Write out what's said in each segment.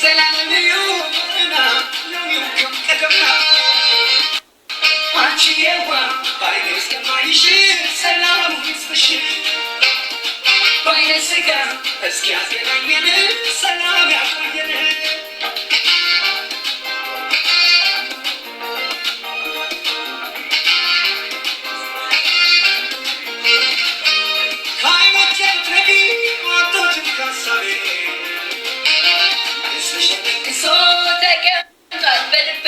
ዘላለም እዩ ፍቅርና ሎሚው ከም ቀደምና አንቺዬዋ ባይኔ እስከማይሽ ሰላም ይስጥሽ ባይነ ስጋ እስኪያገናኘን ሰላም ያቆየን። ከዓይኖቼ ብትርቂ አትወጪም ከሀሳቤ ምስልሽ ተንቅሶ ተቀምጧል በልቤ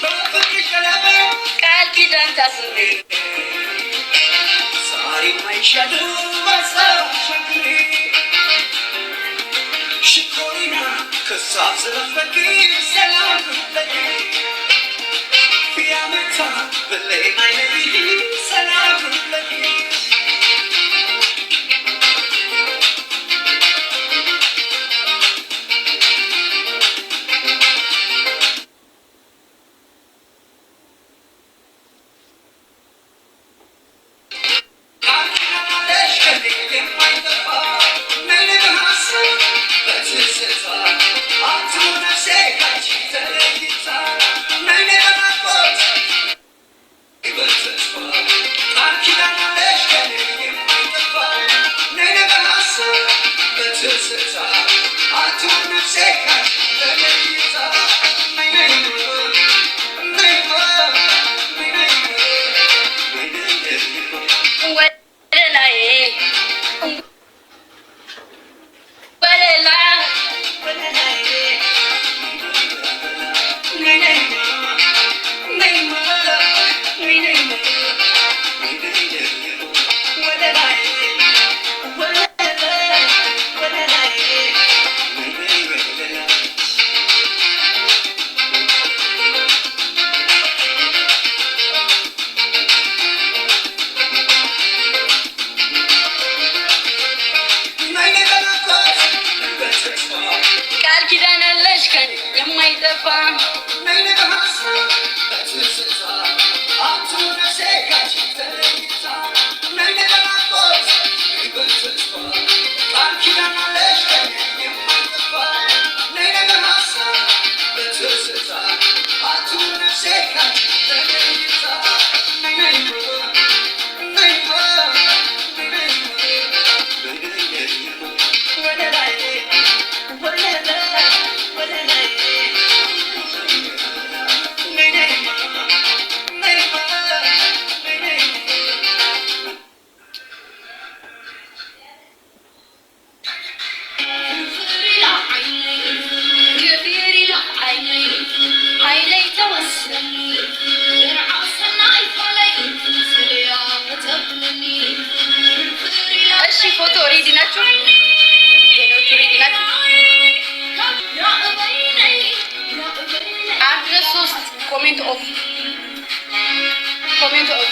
በፍቅርሽ ቀለበት ቃል ኪዳን ታስሬ ዛሬም አይሻልም ሀሳብ ሸግሬ ሽኮሪና ከሳብ ስለፈቂ ሰላም ለቂ ፊያመታ በለይ አይነይ ሰላም ለቂ። ቃል ኪዳን አለሽ ከኔ የማይጠፋ ነይ በሀሳብ በትዝታ አትሁን ነፍሴ ካንቺ ተለይታ ነይ በናፍቆት በተስፋ ቃል ኪዳን አለሽ ከኔ የማይጠፋ ነይ በሀሳብ በትዝታ አትሁን ነፍሴ ካንቺ ተለይታ ነይ ነይ ነይ ነይ ነይ ነይ። ወለላዬ ወለላ ቃል ኪዳን አለሽ ከኔ የማይጠፋ እሺ ፎቶ ready ናችሁ? ሌሎቹ ready ናችሁ? አንድ ሁለት ሶስት comment off comment off።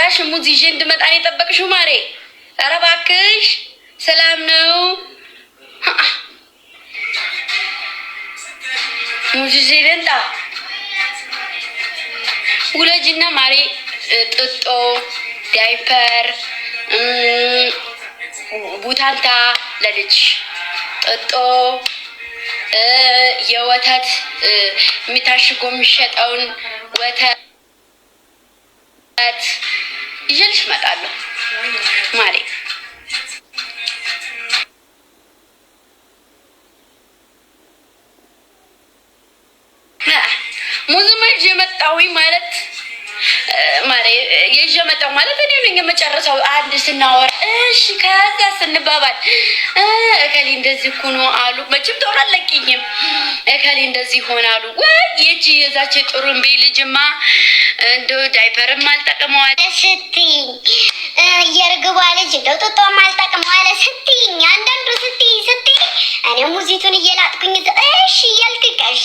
ጭራሽ ሙዝ ይዤ እንድመጣ ነው የጠበቅሽው ማሬ? ኧረ እባክሽ ሰላም ነው። ሙዝ ይዤ ልምጣ። ውለጅና ማሬ ጥጦ፣ ዳይፐር፣ ቡታንታ ለልጅ ጥጦ፣ የወተት የሚታሽጎ የሚሸጠውን ወተት ይዤልሽ እመጣለሁ ማሬ። ሙዝማ ይዤ መጣሁኝ ማለት ማሬ፣ ይዤ መጣሁ ማለት እኔ ነኝ የምጨርሰው። አንድ ስናወራ እሺ፣ ከዛ ስንባባል እከሌ እንደዚህ እኮ ነው አሉ። መቼም ቶሎ አለቅኝም። እከሌ እንደዚህ ሆናሉ ወይ የቺ የዛች ጥሩምቤ ልጅማ እንደው ዳይፐርም አልጠቅመዋል ስትይኝ የእርግቧ ልጅ እንደው ጡጦም አልጠቅመዋለ ስትይኝ፣ አንዳንዱ ስትይኝ ስትይኝ እኔ ሙዚቱን እየላጥኩኝ እሺ እያልኩኝ ከሽ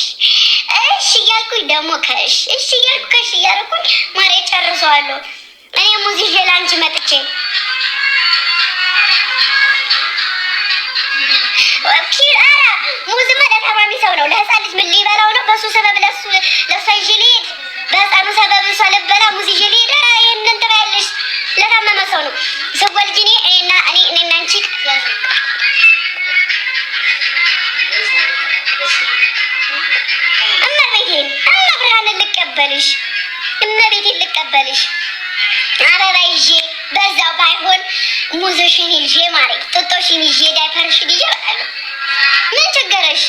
እሺ እያልኩኝ ደግሞ ከሽ እሺ እያልኩ ከሽ እያልኩኝ ማሬ ጨርሰዋለሁ። እኔ ሙዝ ይዤ ለአንቺ መጥቼ ኧረ ሙዝማ ለታማሚ ሰው ነው፣ ለህፃን ልጅ ምን ሊበላው ነው? በሱ ሰበብ ለሱ ለሷ ይዤ ልሄድ፣ በህፃኑ ሰበብ እሷ ልበላ ሙዝ ይዤ ልሄድ። ኧረ ይሄንን ትበያለሽ፣ ለታመመ ሰው ነው። ስወልጅ እኔ እኔና እኔ እኔና አንቺ እመቤቴን እመብርሃንን ልቀበልሽ፣ እመቤቴን ልቀበልሽ አበባ ይዤ በዛው ባይሆን ሙዝሽን ይዤ ማሬ፣ ጡጦሽን ይዤ ዳይፐርሽን ይዤ እመጣለሁ። ምን ቸገረሽ?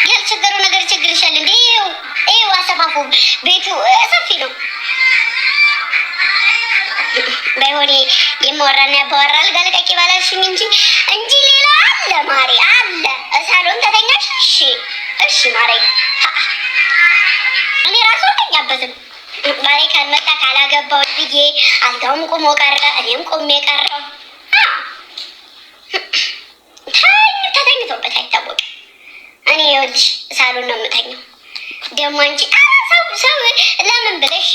ያልቸገረው ነገር ችግርሻል እንዴ? ይኸው ይኸው አሰፋፉ ቤቱ ሰፊ ነው። ባይሆን የማወራና ያባወራ አልጋ ልቀቂ ባላልሽኝ እንጂ እንጂ ሌላ አለ ማሬ አለ። ሳሎን ተተኛሽ? እሺ እሺ ማሬ፣ እኔ ራሱ አልተኛበትም። ባሌ ካልመጣ ካላገባው ብዬ አልጋውም ቆሞ ቀረ፣ እኔም ቆሜ ቀረው። ተተኝቶበት አይታወቅም። እኔ ይኸውልሽ ሳሎን ነው የምተኛው። ደግሞ አንቺ ሰው ሰው ለምን ብለሽ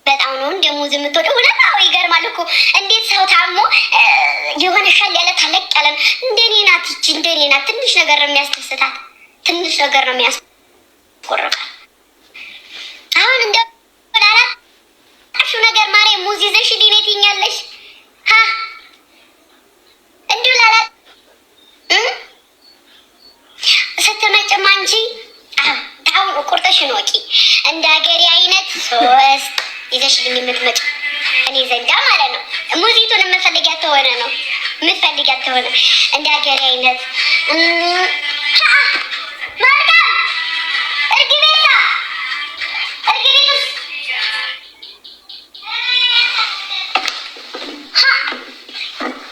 በጣም ነው እንደ ሙዝ የምትወደው። እውነት? አዎ፣ ይገርማል እኮ እንዴት ሰው ታሞ የሆነ ሻል ያለ ታለቅ ያለ እንደኔ ናት ይቺ፣ እንደኔ ናት። ትንሽ ነገር ነው የሚያስደስታት፣ ትንሽ ነገር ነው የሚያስቆርጣት። አሁን እንደ ላላጣሽው ነገር ማሬ ሙዝ ይዘሽ ሊኔ ትይኛለሽ። ሀ እንዲሁ ላላ ስትመጭማ አንቺ አሁን ቁርጥሽን ወቂ። እንደ ሀገሬ አይነት ሶስት ይዘሽልኝ የምትመጪ እኔ ዘንዳ ማለት ነው። ሙዚቱን የምፈልጊያት ተሆነ ነው የምትፈልጊያት ተሆነ እንደ ሀገሬ አይነት መልካም እርግቤታ እርግቤቱስ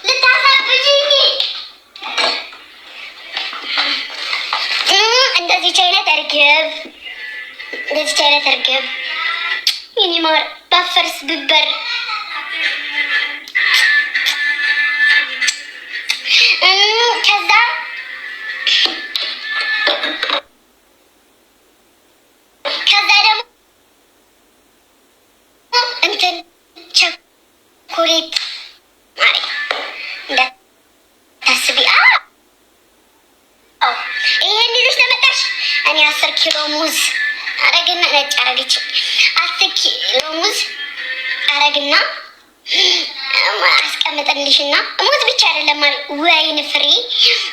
ልታሳብጂኝ እንደዚች አይነት እርግብ እንደዚች አይነት እርግብ የኔ ማር ባፈርስ ብበር ከዛ ከዛ ደግሞ እንትን ቸኮሌት ማሬ እንዳታስቢ። አዎ ይሄን ይዘሽ ለመጣሽ እኔ 10 ኪሎ ሙዝ አረግና ነጭ አረግች 10 ኪሎ ሙዝ አረግና አስቀምጥልሽና ሙዝ ብቻ አይደለም ማለት ወይን ፍሬ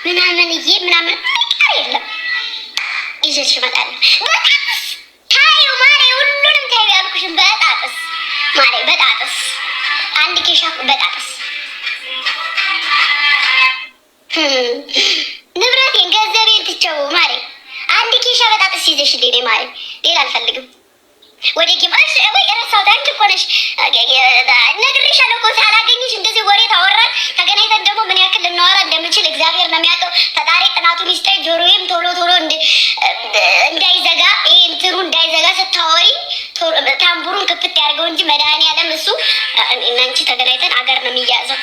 ምናምን እዬ ምናምን አይቀር የለም ይዤልሽ እመጣለሁ። በጣጥስ ታዩ ማሬ፣ ሁሉንም ታዩ ያልኩሽን በጣጥስ ማሬ፣ በጣጥስ አንድ ኬሻ በጣጥስ ንብረቴን ገንዘቤን ትቼው ማሬ አንድ ኬሻ በጣጥስ ይዘሽልኝ ነይ ማሬ፣ ሌላ አልፈልግም። ወደ game እሺ፣ ወይ ረሳሁት። አንቺ እኮ ነሽ ነግሬሻለሁ እኮ ሳላገኝሽ እንደዚህ ወሬ ታወራን። ተገናኝተን ደግሞ ምን ያክል ልናወራ እንደምችል እግዚአብሔር ነው የሚያውቀው። ፈጣሪ ጥናቱን ይስጠኝ። ጆሮዬም ቶሎ ቶሎ እንዳይዘጋ ይሄ እንትኑ እንዳይዘጋ ስታወሪ ታምቡሩን ክፍት ያድርገው እንጂ መድኃኒዓለም እሱ እና አንቺ ተገናኝተን አገር ነው የሚያዘው።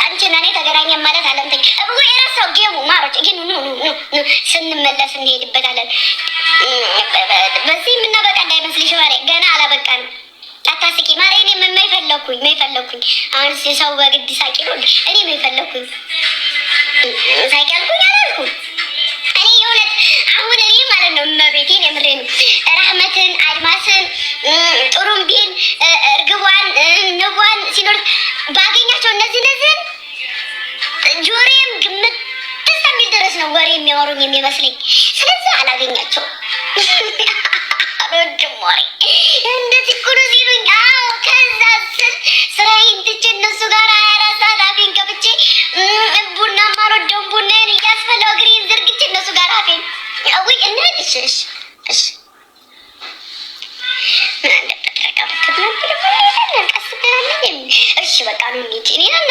አንቺና እኔ ተገናኘን ማለት አለምተኝ ወይ ረሳሁት። ቻው። Game ኡ ማሮች ግን ኑ ኑ ኑ ኑ፣ ስንመለስ እንሄድበታለን። በዚህ የምናበቃ እንዳይመስልሽ ማሬ፣ ገና አላበቃንም። አታስቂ ማሬ። እኔ የማይፈለኩኝ የማይፈለኩኝ አሁን ሰው በግድ ሳቂ ነው። እኔ የማይፈለኩኝ ሳቂ አልኩኝ አላልኩም። እኔ የእውነት አሁን እኔ ማለት ነው እመቤቴን የምሬ ነው ራህመትን፣ አድማስን፣ ጥሩምቢን፣ እርግቧን፣ ንቧን ሲኖር ባገኛቸው እነዚህን ጆሮዬም ግምት እስከሚል ድረስ ነው ወሬ የሚያወሩኝ የሚመስለኝ። ስለዚህ አላገኛቸውም። አልወድም ወሬ እንደዚህ እኮ ነው ሲሉኝ፣ አዎ ከዛ ስል ስራዬን ትቼ እነሱ ጋር 24 ሰዓት አፌን ከፍቼ ቡናም አልወደውም፣ ቡናዬን እያስፈላሁ እግሬን ዘርግቼ እነሱ ጋር አፌን ውይ እንሂድ። እሺ እሺ እሺ ምን አለበት ረጋ ብትል ነበር። ቀስ ብለን እሺ በቃ ነው እንሂድ። እኔ